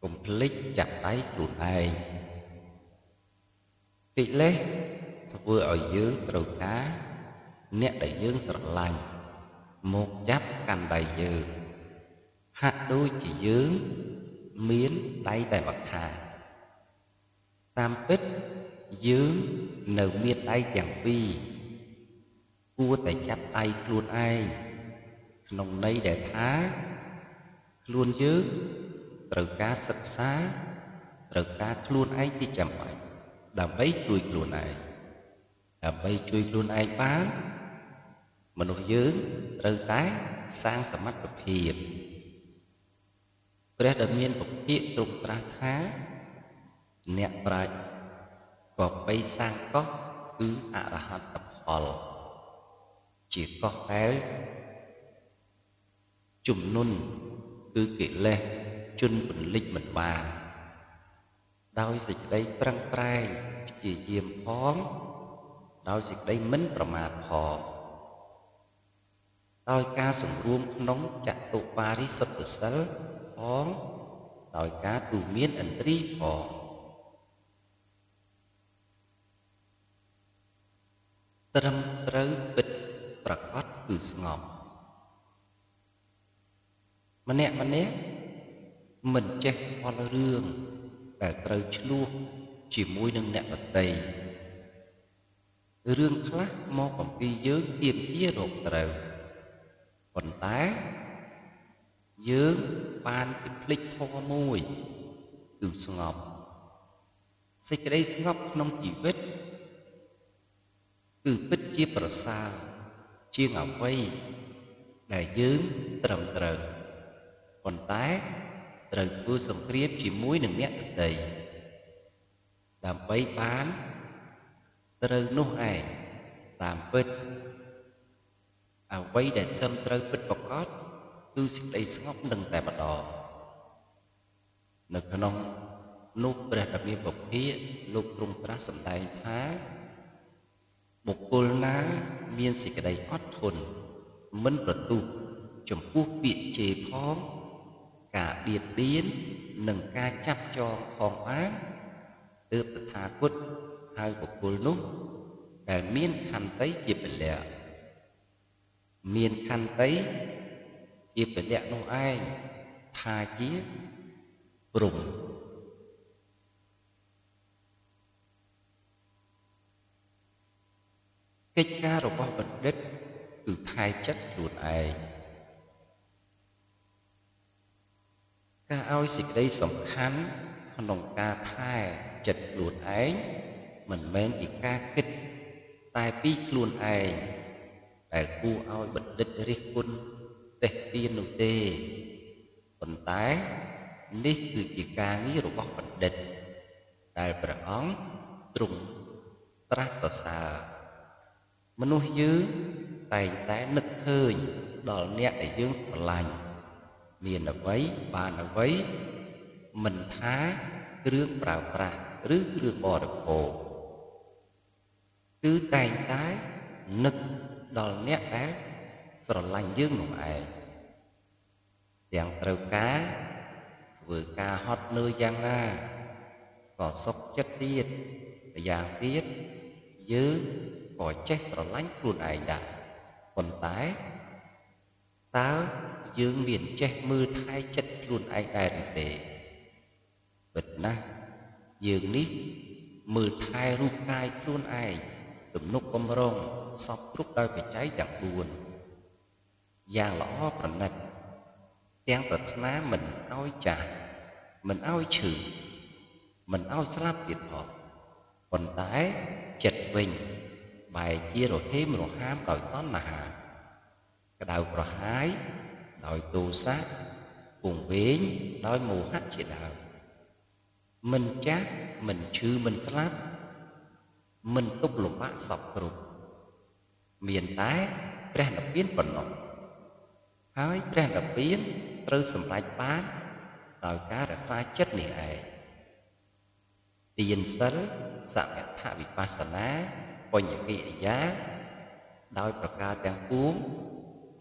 កុំភ្លេចចាប់ដៃខ្លួនឯងកិលេសធ្វើឲ្យយើងត្រូវការអ្នកដែលយើងស្រឡាញ់មកចាប់កាន់ដៃយើងហាក់ដូចជាយើងមានដៃតែម្ខាងតាមពិតយើងនៅមានដៃទាំងពីរគួរតែចាប់ដៃខ្លួនឯងក្នុងន័យដែលថាខ្លួនយើងត្រូវការសិក្សាត្រូវការខ្លួនឯងជាចាំបាច់ដើម្បីជួយខ្លួនឯងដើម្បីជួយខ្លួនឯងបានមនុស្សយើងត្រូវតែសាងសមត្ថភាពព្រះដែលមានពភាកទ្រង់ត្រាស់ថាអ្នកប្រាជ្ញក៏បីសាងកោះគឺអរហត្តផលជាកោះដែលជំនន់គឺកិលេសជន់ពន្លិចមិនបានដោយសេចក្តីប្រឹងប្រែងព្យាយាមផងដោយសេចក្តីមិនប្រមាទផងដោយការសម្រួមក្នុងចតុបារិសុទ្ធសិលផងដោយការទូមានឥន្ទ្រីផងត្រឹមត្រូវពិតប្រកបគឺស្ងប់ម្នាក់ម្នាក់មិនចេះផលរឿងដែលត្រូវឆ្លោះជាមួយនឹងអ្នកដទៃរឿងខ្លះមកអំពីយើងទាមទាររកត្រូវប៉ុន្តែយើងបានពិភ្លេចធម៌មួយគឺស្ងប់សេចក្តីស្ងប់ក្នុងជីវិតគឺពិតជាប្រសើរជាងអ្វីដែលយើងត្រឹមត្រូវប៉ុន្តែត្រូវធ្វើសង្គ្រាមជាមួយនឹងអ្នកដទៃដើម្បីបានត្រូវនោះឯងតាមពិតអ្វីដែលត្រឹមត្រូវពិតប្រាកដគឺសេចក្តីស្ងប់នឹងតែម្ដងនៅក្នុងនោះព្រះដ៏មានពភាកលោកទ្រង់ត្រាស់សម្ដែងថាបុគ្គលណាមានសេចក្តីអត់ធន់មិនប្រទុះចំពោះពាក្យជេរផងការបៀតបៀននិងការចាប់ចងផងបានទើបតថាគតហៅបុគ្គលនោះដែលមានខន្តីជាពលៈមានខន្តីជាពលៈនោះឯងថាជាព្រហ្មកិច្ចការរបស់បណ្ឌិតគឺថែចិត្តខ្លួនឯងការឲ្យសេចក្តីសំខាន់ក្នុងការថែចិត្តខ្លួនឯងមិនមែនជាការគិតតែពីខ្លួនឯងដែលគួរឲ្យបណ្ឌិតរិះគន់ទេះទាននោះទេប៉ុន្តែនេះគឺជាការងាររបស់បណ្ឌិតដែលព្រះអង្គទ្រង់ត្រាស់សរសើរមនុស្សយើងតែងតែនឹកឃើញដល់អ្នកដែលយើងស្រឡាញ់មានអ្វីបានអ្វីមិនថាគ្រឿងប្រើប្រាស់ឬគ្រឿងបរិភោគគឺតែងតែនឹកដល់អ្នកដែលស្រឡាញ់យើងនោះឯងទាំងត្រូវការធ្វើការហត់នឿយយ៉ាងណាក៏សុខចិត្តទៀតម្យ៉ាងទៀតយើងក៏ចេះស្រឡាញ់ខ្លួនឯងដែរប៉ុន្តែតើយើងមានចេះមើលថែចិត្តខ្លួនឯងដែរឬទេពិតណាស់យើងនេះមើលថែរូបកាយខ្លួនឯងទំនុកបំរុងសពគ្រប់ដោយបច្ច័យទាំង4យ៉ាងល្អប្រណិតទាំងប្រាថ្នាមិនឲ្យចាស់មិនឲ្យឈឺមិនឲ្យស្លាប់ទៀតផងប៉ុន្តែចិត្តវិញបែរជារហេមរហាមដោយតណ្ហាក្តៅប្រហាយដោយទោសៈពងវែងដោយមោហៈជាដើមមិនចាស់មិនឈឺមិនស្លាប់មិនទុកលំបាកសពគ្រប់មានតែព្រះនិព្វានប៉ុណ្ណោះហើយព្រះនិព្វានត្រូវសម្រេចបានដោយការរក្សាចិត្តនេះឯងទានសិលសមថវិបស្សនាបញ្ញកិរិយាដោយប្រការទាំងពួង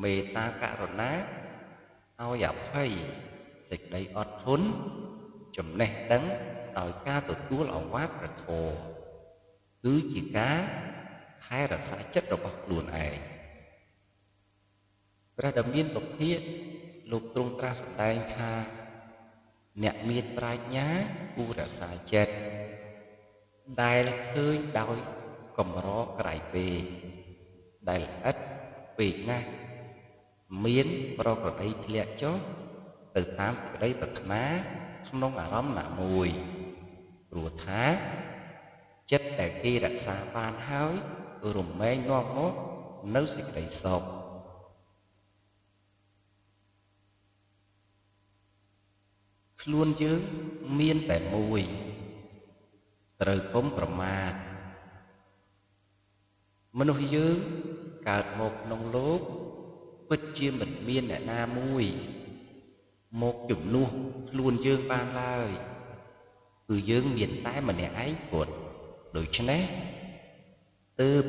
មេត្តាករុណាឲ្យអភ័យសេចក្តីអត់ធន់ ចំណេះដឹងដោយការទទួលឱវាទព្រះធម៌គឺជាការថែរក្សាចិត្តរបស់ខ្លួនឯងព្រះដ៏មានពភាកលោកទ្រង់ត្រាស់សម្ដែងថាអ្នកមានប្រាជ្ញាគួររក្សាចិត្តដែលឃើញដោយកម្រក្រៃពេកដែលល្អិតពេកណាស់មានប្រក្រតីធ្លាក់ចុះទៅតាមសេចក្តីប្រាថ្នាក្នុងអារម្មណ៍ណាមួយព្រោះថាចិត្តដែលគេរក្សាបានហើយរមែងនាំមកនៅសេចក្តីសុខខ្លួនយើងមានតែមួយត្រូវកុំប្រមាទមនុស្សយើងកើតមកក្នុងលោកពិតជាមិនមានអ្នកណាមួយមកជំនួសខ្លួនយើងបានឡើយគឺយើងមានតែម្នាក់ឯងគត់ដូច្នេះទើប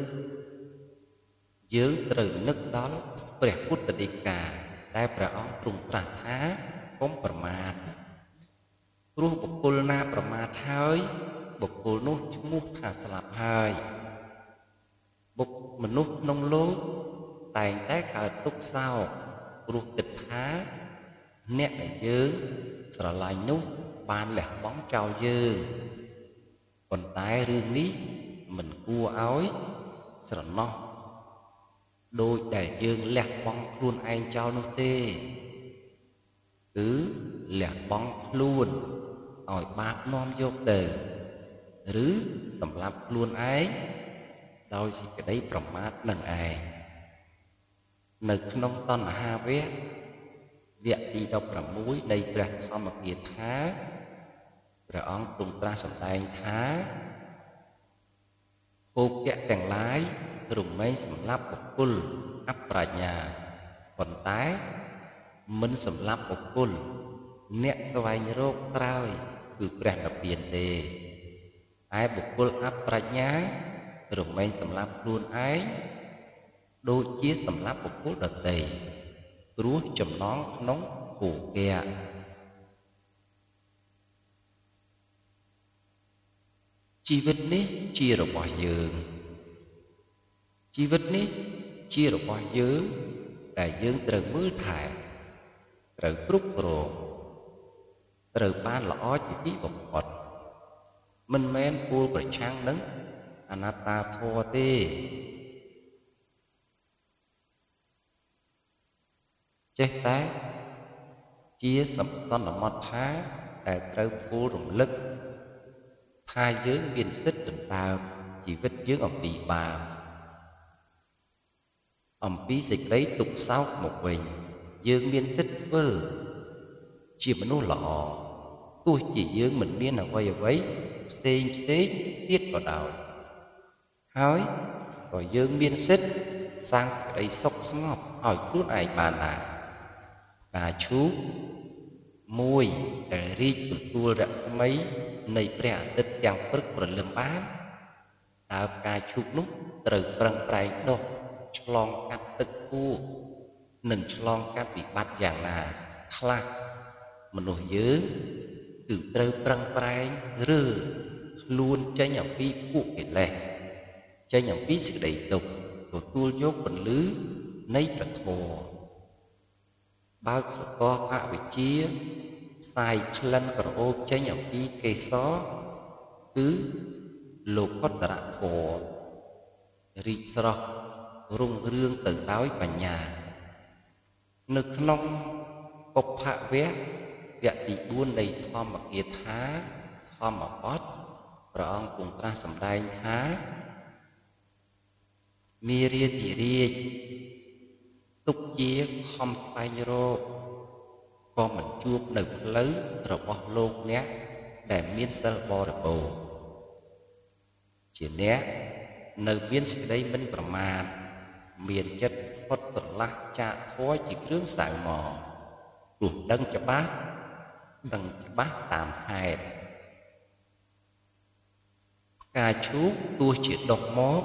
យើងត្រូវនឹកដល់ព្រះពុទ្ធដីកាដែលព្រះអង្គទ្រង់ត្រាស់ថាកុំប្រមាទព្រោះបុគ្គលណាប្រមាទហើយបុគ្គលនោះឈ្មោះថាស្លាប់ហើយបុគ្គមនុស្សក្នុងលោកតែងតែកើតទុក្ខសោកព្រោះគិតថាអ្នកដែលយើងស្រឡាញ់នោះបានលះបង់ចោលយើងប៉ុន្តែរឿងនេះមិនគួរឲ្យស្រណោះដូចដែលយើងលះបង់ខ្លួនឯងចោលនោះទេគឺលះបង់ខ្លួនឲ្យបាបនាំយកទៅឬសម្លាប់ខ្លួនឯងដោយសេចក្តីប្រមាទនឹងឯងនៅក្នុងតណ្ហាវគ្គវគ្គទី16នៃព្រះធម្មគាថាព្រះអង្គទ្រង់ត្រាស់សម្ដែងថាភោគៈទាំងឡាយរមែងសម្លាប់បុគ្គលអប្រាជ្ញាប៉ុន្តែមិនសម្លាប់បុគ្គលអ្នកស្វែងរកត្រើយគឺព្រះនិព្វានទេឯបុគ្គលអប្រាជ្ញារមែងសម្លាប់ខ្លួនឯងដូចជាសម្លាប់បុគ្គលដទៃព្រោះចំណងក្នុងភោគៈជីវិតនេះជារបស់យើងជីវិតនេះជារបស់យើងដែលយើងត្រូវមើលថែត្រូវគ្រប់គ្រងត្រូវបានល្អជាទីបំផុតមិនមែនគួរប្រឆាំងនឹងអនត្តាធម៌ទេចេះតែជាសន្មតថាដែលត្រូវគួររំលឹកថាយើងមានសិទ្ធិដណ្ដើមជីវិតយើងអំពីបាបអំពីសេចក្តីទុក្ខសោកមកវិញយើងមានសិទ្ធិធ្វើជាមនុស្សល្អទោះជាយើងមិនមានអ្វីអ្វីផ្សេងផ្សេងទៀតក៏ដោយហើយក៏យើងមានសិទ្ធិសាងសេចក្តីសុខស្ងប់ឲ្យខ្លួនឯងបានដែរការឈូកមួយដែលរីកទទួលរស្មីនៃព្រះអាទិត្យទាំងព្រឹកព្រលឹមបានតើផ្កាឈូកនោះត្រូវប្រឹងប្រែងដុះឆ្លងកាត់ទឹកគួនិងឆ្លងកាត់វិបត្តិយ៉ាងណាខ្លះមនុស្សយើងគឺត្រូវប្រឹងប្រែងរើខ្លួនចេញអំពីពួកកិលេសចេញអំពីសេចក្តីទុក្ខទទួលយកពន្លឺនៃព្រះធម៌បើកស្រទាប់អវិជ្ជាផ្សាយក្លិនក្រអូបចេញអំពីកេសរគឺលោកុត្តរធម៌រីកស្រស់រុងរឿងទៅដោយបញ្ញានៅក្នុងបុព្វវគ្គវគ្គទី4នៃធម្មគាថាធម្មបទព្រះអង្គគង់ត្រាស់សម្ដែងថាមារាធិរាជទុកជាខំស្វែងរកក៏មិនជួបនៅផ្លូវរបស់លោកអ្នកដែលមានសិលបរិបូរណ៍ជាអ្នកនៅមានសេចក្តីមិនប្រមាទមានចិត្តផុតស្រឡះចាកធម៌ជាគ្រឿងសៅមកព្រោះដឹងច្បាស់តាមហេតុផ្កាឈូកទោះជាដុះមក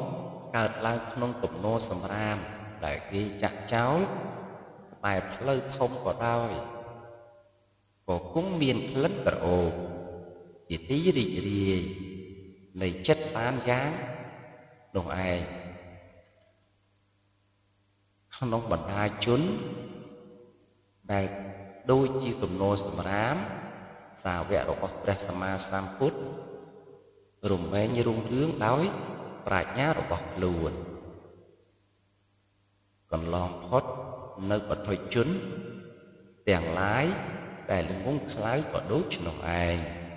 កើតឡើងក្នុងគំនរសម្រាមដែលគេចាក់ចោលក្បែរផ្លូវធំក៏ដោយក៏គង់មានក្លិនក្រអូប ជាទីរីករាយនៃចិត្តបានយ៉ាងនោះឯងក្នុងបណ្ដាជនដែលដូចជាគំនរសម្រាមសាវករបស់ព្រះសម្មាសម្ពុទ្ធរមែងរុងរឿងដោយប្រាជ្ញារបស់ខ្លួនកន្លងផុតនៅបទជនទាំងឡាយដែលល្ងងខ្លៅក៏ដូច្នោះឯង។